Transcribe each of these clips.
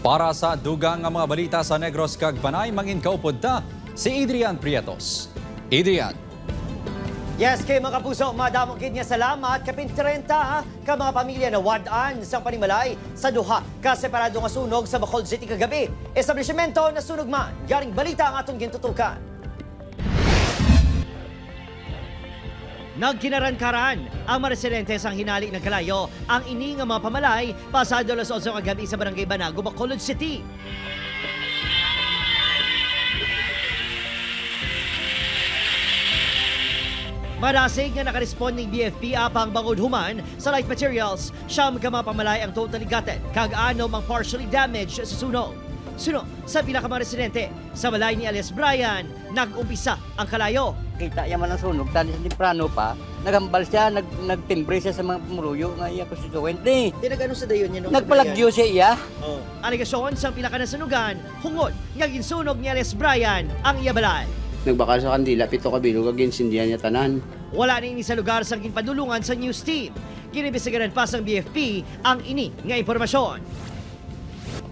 Para sa dugang nga mga balita sa Negros kag Panay, mangin kaupod ta si Adrian Prietos. Adrian. Yes, kay mga kapuso, madamong gid nga salamat. Kapin 30 ka mga pamilya na wad-an sa panimalay sa duha ka separado nga sunog sa Bacolod City kagabi. Establishmento na sunog man. Garing balita ang atong gintutukan. Nagkinaran-karan ang mga residente sang hinali ng kalayo ang ini nga mga pamalay pasado alas 11 kagabi sa Barangay Banago, Bacolod City. Marasig nga nakarespond ng BFP apang bangod human sa light materials, siyam ka mga pamalay ang totally gutted, kag anom ang partially damaged sa sunog. Suno sa pila ka mga residente, sa balay ni alias Brian, nag-umpisa ang kalayo. Kita iya man ang sunog, tani sa temprano pa, nagambal siya, nagtimbre siya sa mga pumuruyo nga iya constituent ni. Tinagano sa dayon niya nung Nagpalagyo siya iya. Oh. Alegasyon sa pila ka nasunugan, hungod nga ginsunog ni alias Brian ang iya balay. Nagbakal sa kandila, pito ka bilog, ginsindihan niya tanan. Wala na ini sa lugar sa ginpadulungan sa news team. Ginibisigaran pa sang BFP ang ini nga impormasyon.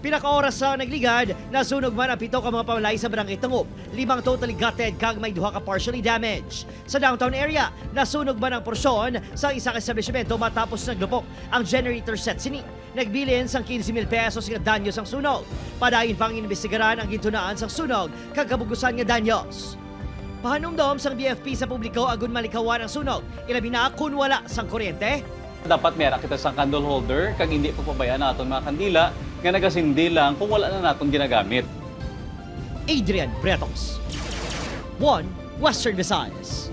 Pinakaoras sa nagligad, nasunog man ang pito ka mga pamalay sa barangay Tangob. Limang totally gutted kag may duha ka partially damaged. Sa downtown area, nasunog man ang porsyon sa isa ka establishmento matapos naglupok ang generator set sini. Nagbilin sang 15,000 pesos nga danyos ang sunog. Padayon pang inimbestigaran ang gintunaan sang sunog kag kabugusan nga danyos. Pahanumdom sang BFP sa publiko agun malikawan ang sunog. Ilabi na kung wala sang kuryente. Dapat meron kita sa candle holder kag hindi pagpabayaan naton mga kandila nga nagasindi lang kung wala na naton ginagamit. Adrian Bretos. 1 Western Visayas.